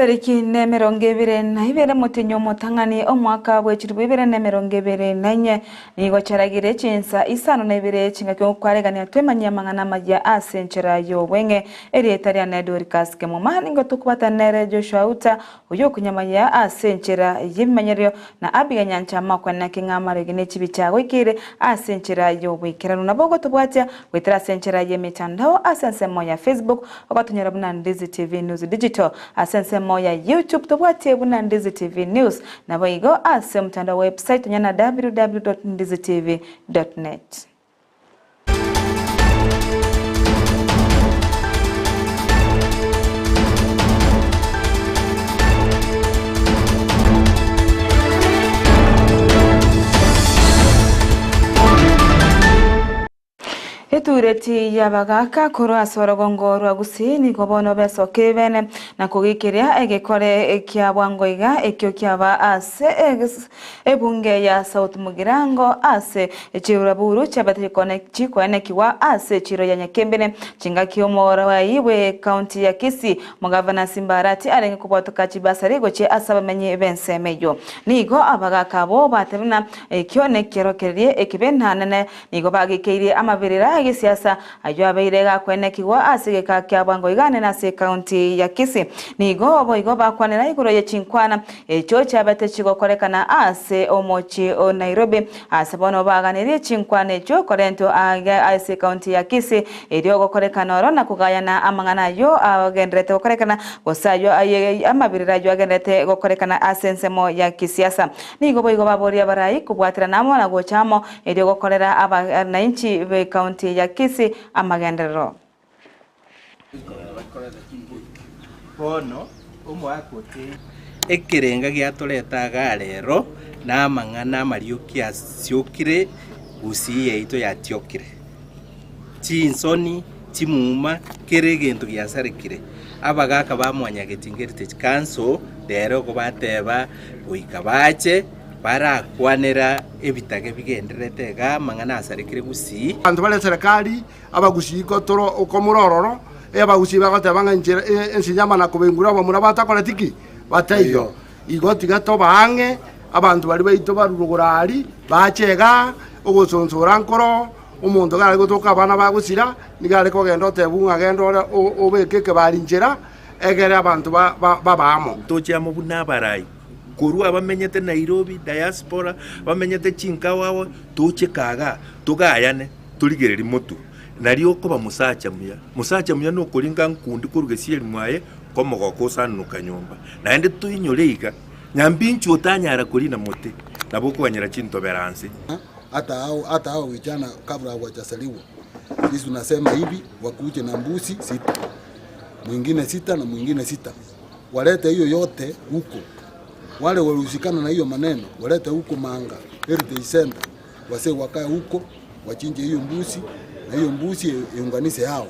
Chitariki ne mirongo ibere na ibere mutinyo mutang'ani omwaka bw'echiribu ibere na mirongo ibere na inye nigo charagire chinsa isano na ibere chingaki okwaregania twemanyia mang'ana maya ase enchera y'obweng'e erieta ria Dorcas Kemuma nigo tukwatanere Joshua Uta oyo kunyamanya ase enchera y'ebimanyerio na Abigail Nyanchama kwana king'amarege ne chibicha goikire ase enchera y'obwekerano nabo gotobwatia gwetera ase enchera y'emitandao ase ensemo ya Facebook ogatunyora buna Ndizi TV News Digital ase ensemo ya YouTube tobwatie buna Ndizi TV News nabo igo ase mtandao website nyana www.ndizitv.net. Etureti yabagaka korwa ase orogongo rwa Gusii nigo bono besoke bene na kugikiria egekore ekia bwango iga ekio kiaba ase ebunge ya South Mugirango ase echiraburu chiabatikone chikwenekiwa ase chiro ya Nyakembene chingaki omorai we county ya Kisii mugavana Simbarati arenge kubwatoka chibasari gochie ase abamenyi bensemeyo nigo abagaka bo batebina ekio nekerokerie ekibenanene nigo bagikeirie amabirira gisiasa ayo abeire gakwenekiwa ase geka kia bwango igane na se county ya Kisii nigo boigo bakwanera igoro ye chinkwana echo chabete chigokorekana ase omochi o Nairobi ase bono baganirie chinkwana echo korento ase county ya Kisii erio gokorekana oro na kugayana amang'ana ayo agenderete gokorekana gosayo amabirira ayo agenderete gokorekana ase ensemo ya kisiasa nigo boigo baboria barai kubwatira namo na gochamo erio gokorera abananchi be county ya Kisii amagenderero. Bono omwakote ekerenga giatoreta garero na amang'ana amarioki asiokire Gusii yaito yatiokire chinsoni chimuma kere egento giasarekire abagaka bamwanyageti Heritage Council rero kobateba goika bache barakwanera ebitage bigenderete ga mang'ana asarekire Gusii bantu bare serikali abagusii kotoro okomurororo abagusii bagoteba ng'a enchera ensinyama na kobengura abamura batakora tiki bataiyo igo tiga tobaang'e abantu bari baito barurugorari bachega ogosonsora nkoro omonto gare gotoka abana bagosira nigare kogenda otebu ng'agenda ore obeke kebari nchera egere abantu babaamo tochiamo buna abarai korwa bamenyete Nairobi diaspora bamenyete chinkawawa toche kaga tugayane turigereri motu nari okoba musacha muya musacha muya nokoringa nkundi korugesia mwaye komogoko osanuka nyomba naende tuinyore iga nyambinchu otanyara kurina mote nabo kwanyira chintoberansi hata hao vijana kabla hawajasaliwa. Sisi tunasema hivi wakuje na mbuzi sita, mwingine sita na mwingine sita, walete hiyo yote huko. Wale walihusika na hiyo maneno walete huko Manga Heritage Center, wase wakae huko wachinje hiyo mbuzi na hiyo mbuzi iunganishe hao.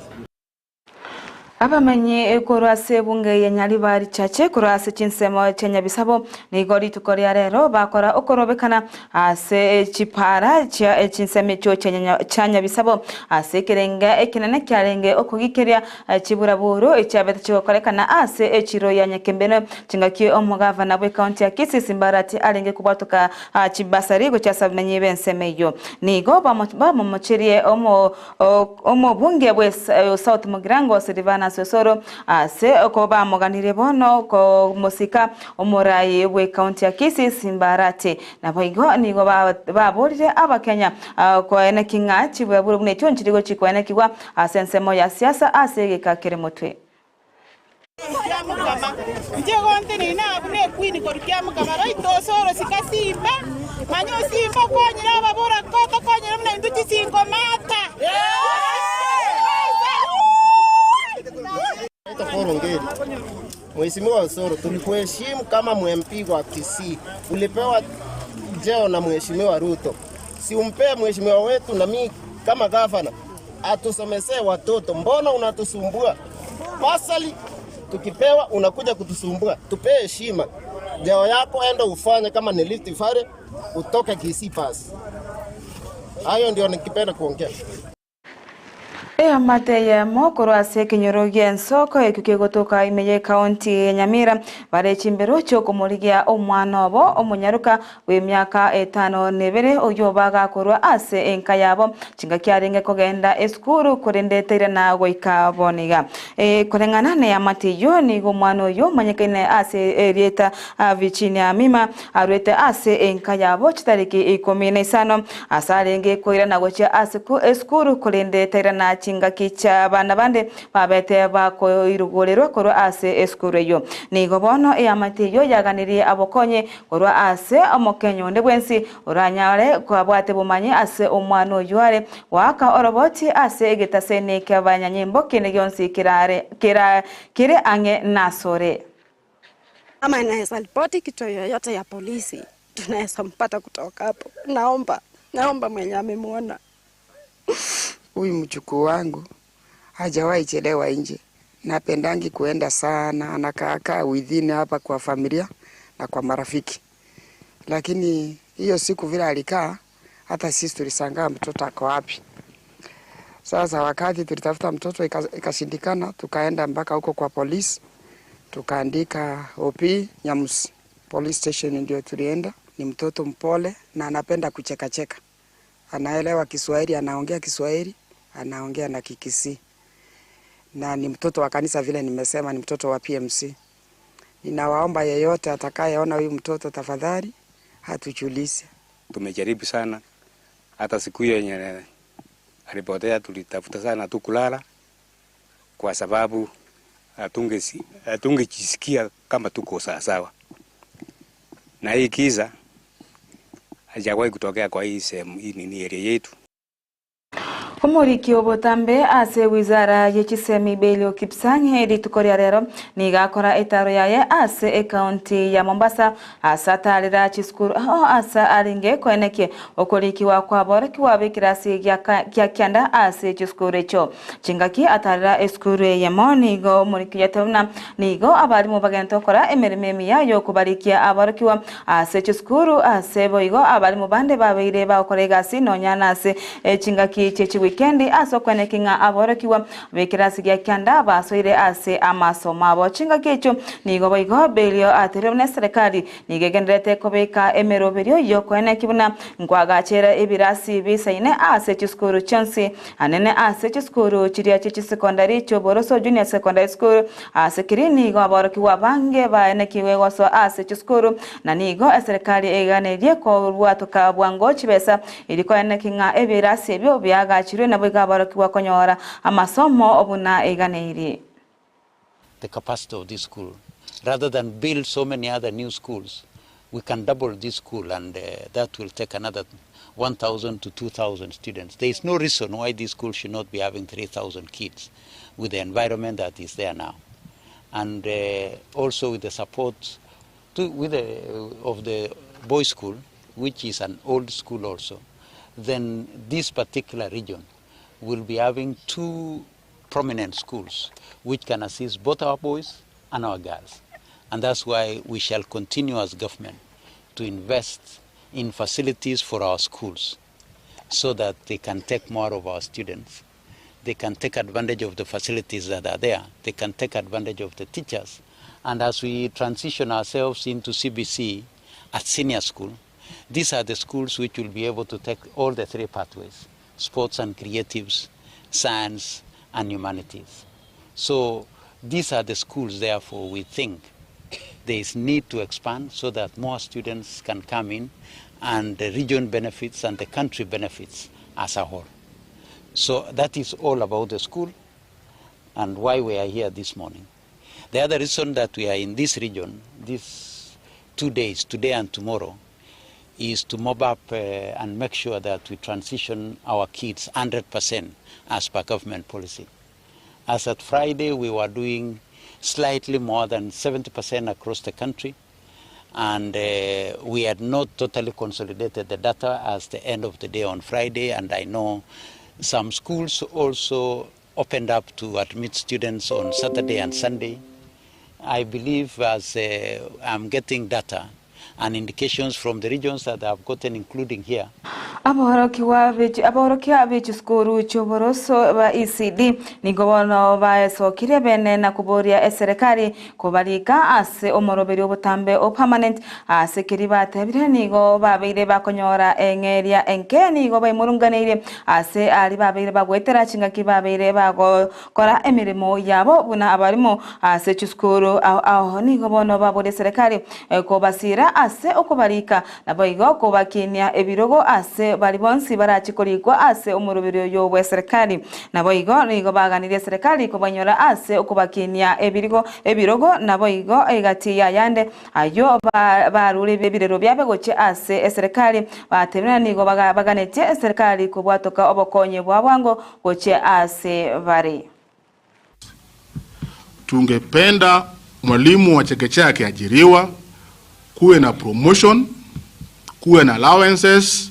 Abamenye korwa ase bunge ya Nyaribari Chache korwa ase chinsemo chia Nyabisabo nigo rituko ria rero bakora okorobekana ase chipara chia chinsemo echo chia Nyabisabo ase ekerenge ekinene kiarenge okogikeria chiburaburu echiabete chigokorekana ase echiro ya Nyakembene chingaki omugavana bwe county ya Kisii Simbarati arenge kubwatoka chibasari gochia ase abamenyi b'ensemo eyo nigo bamomocherie omobunge bwe South Mugirango Silvana Sosoro ase okoba moganire bono ko musika omorai we county ya Kisii Simbarati nabo igo nigo baborire abakenya koene kinga chibweburu bune chyo nchirigo chikwene kigwa ase ensemo ya siasa ase gikakere mutwe. Mheshimiwa Osoro, tulikuheshimu kama MP wa Kisii. Ulipewa jeo na Mheshimiwa Ruto. Si umpee mheshimiwa wetu na mimi kama gavana atusomesee watoto. Mbona unatusumbua? Pasali tukipewa unakuja kutusumbua. Tupee heshima. Jeo yako enda ufanye kama ni lift fare utoke Kisii pass. Hayo ndio nikipenda kuongea. Eamate yemo korwa ase ekenyoro gia ensoko ekio kegotoka ime ya ekaunti ya Nyamira bare chimbero chiokomorigia omwana obo omonyaruka bwa emiaka 52 oyo bagakorwa ase enka yabo chingaki arenge kogenda esukuru korendeteire na goika boniga koreng'ana na eamate eyo nigo omwana oyo omanyekaine ase erieta Virginia Mima arwete ase enka yabo chitariki 15 ase arenge koirana gochia ase esukuru korendeteire na chingaki cha bana bande babete bakoirugorerwa korwa ase esukuru eyo nigo bono eamate eyo yaganirie abokonye korwa ase omokenyo onde bwensi oranyare kwabwate bomanye ase omwana oyo are waka oroboti ase egetasene kiabanyanyimbo kende gionsi kirare kira kire ang'e nasore. Ama inaweza ripoti kitu yoyote ya polisi, tunaweza mpata kutoka hapo. Naomba mwenye amemuona. Huyu mjukuu wangu hajawahi chelewa nje. Napendangi kuenda sana, anakaa within hapa kwa familia na kwa marafiki. Lakini hiyo siku vile alikaa, hata sisi tulishangaa mtoto ako wapi. Sasa wakati tulitafuta mtoto ikashindikana, tukaenda mpaka huko kwa polisi, tukaandika OP Nyamusi Police Station ndio tulienda. Ni mtoto mpole na anapenda kucheka-cheka. Anaelewa Kiswahili, anaongea Kiswahili, anaongea na Kikisii. Na ni mtoto wa kanisa vile nimesema, ni mtoto wa PMC. Ninawaomba yeyote atakayeona huyu mtoto tafadhali hatujulishe. Tumejaribu sana, hata siku hiyo yenye alipotea tulitafuta sana tukulala kwa sababu hatungejisikia kama tuko sawa. Na hii kiza hajawahi kutokea kwa hii sehemu hii nini area yetu. Omoriki obotambe ase wizara yechisemi Belio Kipsang rituko ria rero nigakora etaro yaye ase ekaunti ya Mombasa asa tarira chisukuru asa aringe kweneke okorikiwa kwa borokiwa bekirasi kya kianda ase chisukuru echo chingaki atarira esukuru eyemo nigo omoriki yatabuna nigo abarimu bagenda okora emirimo emiya yokubarikia aborokiwa ase chisukuru ase boigo abarimu bande babeire bakora egasi nonyana ase chingaki chechi wikendi aso kwenekinga aborokiwa bekirasi gya kianda basoire ase amasomo abo chingaki echo nigo boigo Belio aterwe na serikali nigegenderete kobeka emeroberio yo kwenekibuna nkwagachera ebirasi bisaine ase chisukuru chonsi anene ase chisukuru chiria chichi secondary choboroso junior secondary school ase kiri nigo aborokiwa bange baenekiwe goso ase chisukuru na nigo eserikali eganerie korwatoka bwango chibesa iriko enekinga ebirasi ebyo byagachirwe na bwiga aborokiwa konyora amasomo obuna eganeiri. The capacity of this school, rather than build so many other new schools, we can double this school, and that will take another 1,000 to 2,000 students. There is no reason why this school should not be having 3,000 kids with the environment that is there now. And also with the support of the boys' school, which is an old school also, then this particular region will be having two prominent schools which can assist both our boys and our girls. And that's why we shall continue as government to invest in facilities for our schools so that they can take more of our students. They can take advantage of the facilities that are there. They can take advantage of the teachers. And as we transition ourselves into CBC at senior school, these are the schools which will be able to take all the three pathways, sports and creatives, science and humanities. So these are the schools, therefore, we think there is need to expand so that more students can come in and the region benefits and the country benefits as a whole. So that is all about the school and why we are here this morning. The other reason that we are in this region, these 2 days, today and tomorrow, is to mop up and make sure that we transition our kids 100% as per government policy. As at Friday, we were doing slightly more than 70% across the country, and we had not totally consolidated the data as the end of the day on Friday, and I know some schools also opened up to admit students on Saturday and Sunday. I believe as I'm getting data and indications from the regions that I've gotten, including here. Aborokia b'echisukuru ch'oboroso ba ECD nigo bono baesokire bene na kuboria eserikali kubarika ase omoroberi obotambe o permanent ase keri batebire nigo babeire bakonyora eng'eria enke nigo baimurunganeire ase ari babeire bagwetera chingaki babeire bagokora emirimo yabo buna abarimo ase chisukuru aho nigo bono baboria serikali kobasira ase okubarika nabo igo kobakinia ebirogo ase bari bonsi barachikorikwa ase omurubiri oyo bwa serikali nabo igo nigo baganirie serikali kobanyora ase okubakinia ebirogo nabo igo egati ya yande ayo barure ebirero byabe goche ase eserikali batebena nigo baganetie eserikali kobwatoka obokonye bwa bwango goche ase bari. Tungependa mwalimu wa chekechea akiajiriwa kuwe na promotion, kuwe na allowances,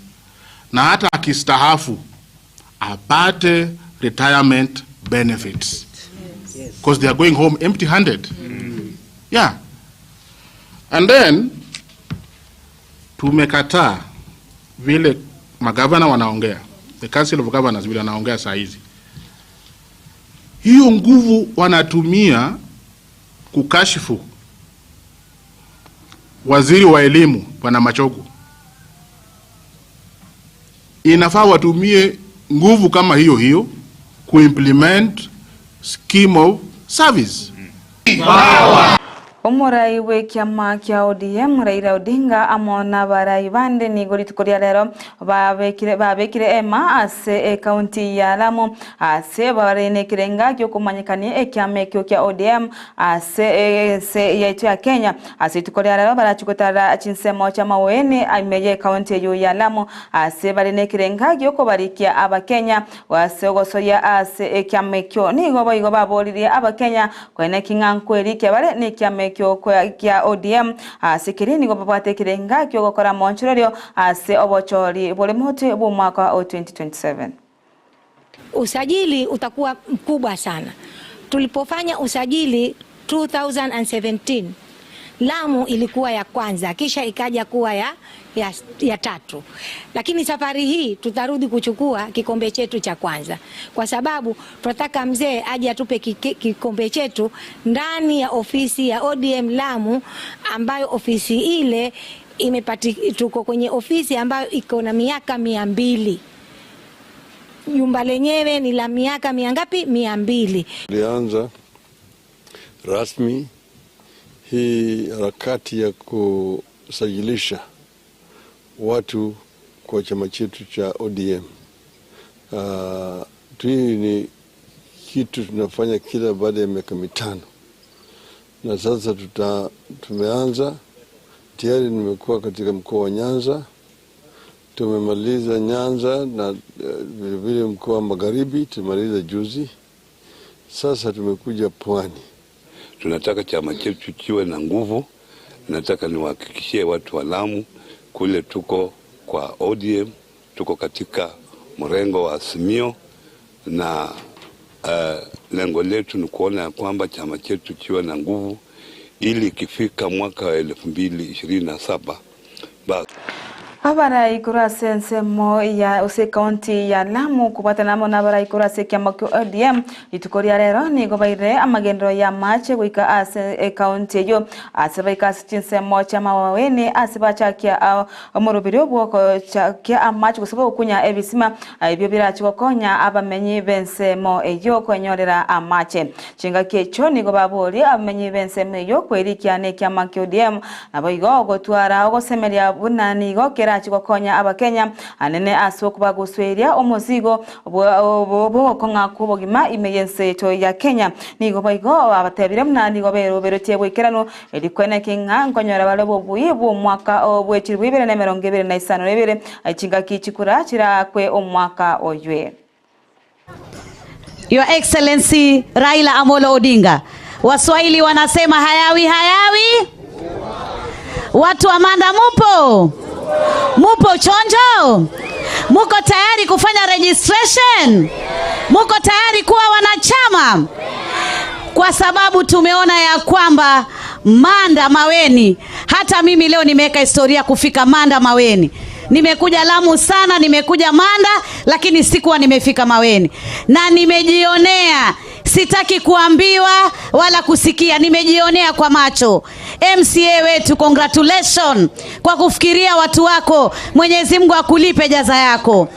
na hata akistahafu apate retirement benefits, because they are going home empty handed. Yeah. And then tumekataa vile magavana wanaongea, the Council of Governors vile wanaongea saa hizi, hiyo nguvu wanatumia kukashifu waziri wa elimu Bwana Machogu. Inafaa watumie nguvu kama hiyo hiyo kuimplement scheme of service. Omurai w'ekiama kia ODM Raila Odinga amona barai bande nigo rituko ria rero babekire ema ase ekaunti ya Lamu ase barene kirenga kyo kumanyikania ekiama ekyo kia ODM ase se yaitu ya Kenya ase rituko ria rero barachukutara chinsemo cha maweni aimeye ekaunti eyo ya Lamu ase barene kirenga kyo kubarikia abakenya wase ogosoya ase ekiama ekyo nigo boigo baboririe abakenya kwene king'ankweri kia bare ni kiama kia ODM ase nigo babwate kirenga kyo gokora monchorerio ase obochori bole mote bo mwaka wa 2027. Usajili utakuwa mkubwa sana. Tulipofanya usajili 2017 Lamu ilikuwa ya kwanza, kisha ikaja kuwa ya tatu. Lakini safari hii tutarudi kuchukua kikombe chetu cha kwanza, kwa sababu tunataka mzee aje atupe kikombe chetu ndani ya ofisi ya ODM Lamu, ambayo ofisi ile tuko kwenye ofisi ambayo iko na miaka 200. Jumba lenyewe ni la miaka mingapi? 200. Ilianza rasmi hii harakati ya kusajilisha watu kwa chama chetu cha ODM. Hii ni kitu tunafanya kila baada ya miaka 5. Na sasa tumeanza tayari. Nimekuwa katika mkoa wa Nyanza, tumemaliza Nyanza na vile vile mkoa wa Magharibi tumemaliza juzi. Sasa tumekuja Pwani. Tunataka chama chetu kiwe na nguvu. Nataka niwahakikishie watu wa Lamu kule tuko kwa ODM, tuko katika mrengo wa Azimio, na lengo letu ni kuona kwamba chama chetu kiwe na nguvu ili ikifika mwaka wa 2027 basi. Abara ikurase ensemo ya use county ya Lamu kupatana na abara ikurase kiama kyo ODM itukoria rero nigo baire amagendero ya mache goika ase county yo ase baika chinsemo cha maweni ase bachakia omurubiri obwoko chakia amache gusaba okunya ebisima ebyo birachigokonya abamenyi bensemo eyo kwenyorera amache chingaki echo nigo babori abamenyi bensemo eyo kwerikia kiama kyo ODM nabo igo gotwara ogosemeria bunani igo kera chigokonya abakenya anene ase okubagusweria omuzigo bokonga kubogima imeyense to ya Kenya nigo baigo abatebire munani go bero berotie bwekerano erikwene kinga nkonyora bale bobuyi bo mwaka obwechirwe 2025 achinga kichikura chirakwe omwaka oywe. Your Excellency Raila Amolo Odinga, Waswahili wanasema hayawi hayawi. Watu wa Manda mupo? Mupo chonjo? Muko tayari kufanya registration? Muko tayari kuwa wanachama? Kwa sababu tumeona ya kwamba Manda Maweni, hata mimi leo nimeweka historia kufika Manda Maweni. Nimekuja Lamu sana, nimekuja Manda, lakini sikuwa nimefika Maweni. Na nimejionea, sitaki kuambiwa wala kusikia, nimejionea kwa macho. MCA wetu, congratulations kwa kufikiria watu wako. Mwenyezi Mungu akulipe jaza yako.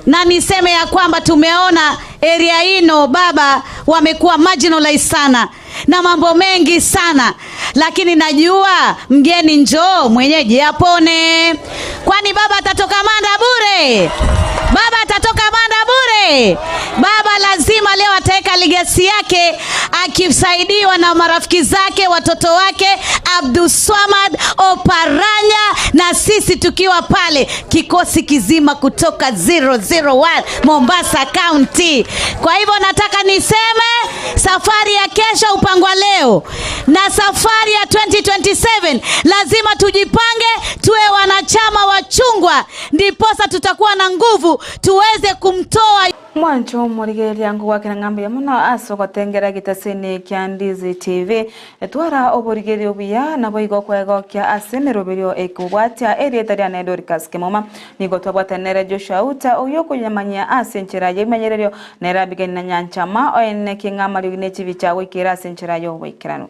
Na niseme ya kwamba tumeona area ino baba wamekuwa marginalized sana na mambo mengi sana, lakini najua mgeni njoo mwenyeji apone. Kwani baba atatoka Manda bure? Baba atatoka Manda bure? Baba lazima leo ataweka legacy yake akisaidiwa na marafiki zake, watoto wake Abdulswamad Oparanya, na sisi tukiwa pale kikosi kizima kutoka 001 Mombasa County. Kwa hivyo nataka niseme safari ya kesho upangwa leo, na safari ya 2027 lazima tujipange, tuwe wanachama wa chungwa, ndiposa tutakuwa na nguvu tuweze kumtoa Mwancho murigeria ngwakira ng'ambi muno asogotengera gitasini kia Ndizi TV etwara oborigerio buya nabo igo kwegokia ase emeroberio ekobwatia erieta ria ne Dorcas Kemoma nigo twabwatanere Joshua Uta oyo kunyamanya ase enchera yemenyererio nerabigeni na nyanchama oene king'amario ne chibicha goikera ase enchera yoboikerano.